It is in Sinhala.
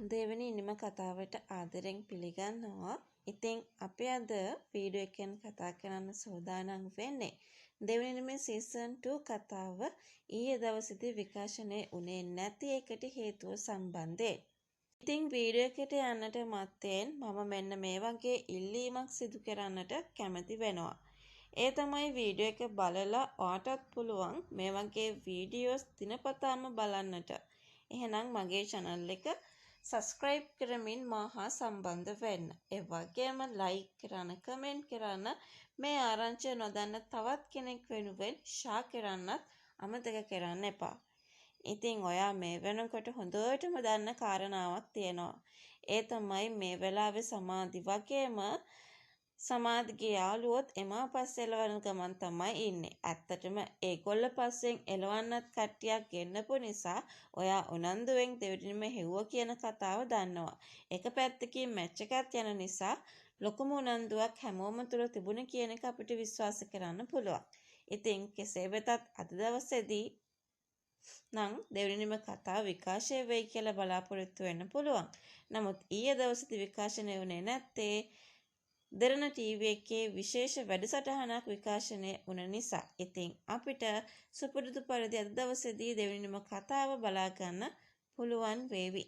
දෙවෙනි ඉනිම කතාවට ආදරෙන් පිළිගන්නවා. ඉතින් අපි අද වීඩියෝ එකෙන් කතා කරන්න සූදානම් වෙන්නේ දෙවෙනි ඉනිමේ සීසන් 2 කතාව ඊයේ දවසේදී විකාශනය වුණේ නැති එකට හේතුව සම්බන්ධයෙන්. ඉතින් වීඩියෝ එකට යන්නට මත්තෙන් මම මෙන්න මේ වගේ ඉල්ලීමක් සිදු කරන්නට කැමති වෙනවා. ඒ තමයි වීඩියෝ එක බලලා ඔයාටත් පුළුවන් මේ වගේ වීඩියෝස් දිනපතාම බලන්නට. එහෙනම් මගේ channel එක සබ්ස්ක්‍රයිබ් කරමින් මා හා සම්බන්ධ වෙන්න. ඒ වගේම ලයික් කරන්න, කමෙන්ට් කරන්න, මේ ආරංචිය නොදන්න තවත් කෙනෙක් වෙනුවෙන් ෂෙයා කරන්නත් අමතක කරන්න එපා. ඉතින් ඔයා මේ වෙනකොට හොඳටම දන්න කාරණාවක් තියෙනවා. ඒ තමයි මේ වෙලාවේ සමාධි වගේම සමාධිගේ යාළුවොත් එමා පස්සේ එළවන ගමන් තමයි ඉන්නේ. ඇත්තටම ඒගොල්ල පස්සෙන් එළවන්නත් කට්ටියක් ගෙන්නපු නිසා ඔයා උනන්දුවෙන් දෙවෙනිම හෙව්ව කියන කතාව දන්නවා. එක පැත්තකින් මැච් එකත් යන නිසා ලොකුම උනන්දුවක් හැමෝම තුළ තිබුණ කියන එක අපිට විශ්වාස කරන්න පුළුවන්. ඉතින් කෙසේ වෙතත් අද දවසේදී නම් දෙවෙනිම කතාව විකාශය වෙයි කියලා බලාපොරොත්තු වෙන්න පුළුවන්. නමුත් ඊයේ දවසේදී විකාශනය වුණේ නැත්තේ දෙරණ ටීවී එකේ විශේෂ වැඩසටහනක් විකාශනය වුණ නිසා. ඉතින් අපිට සුපුරුදු පරිදි අද දවසේදී දෙවෙනිම කතාව බලා ගන්න පුළුවන් වේවි.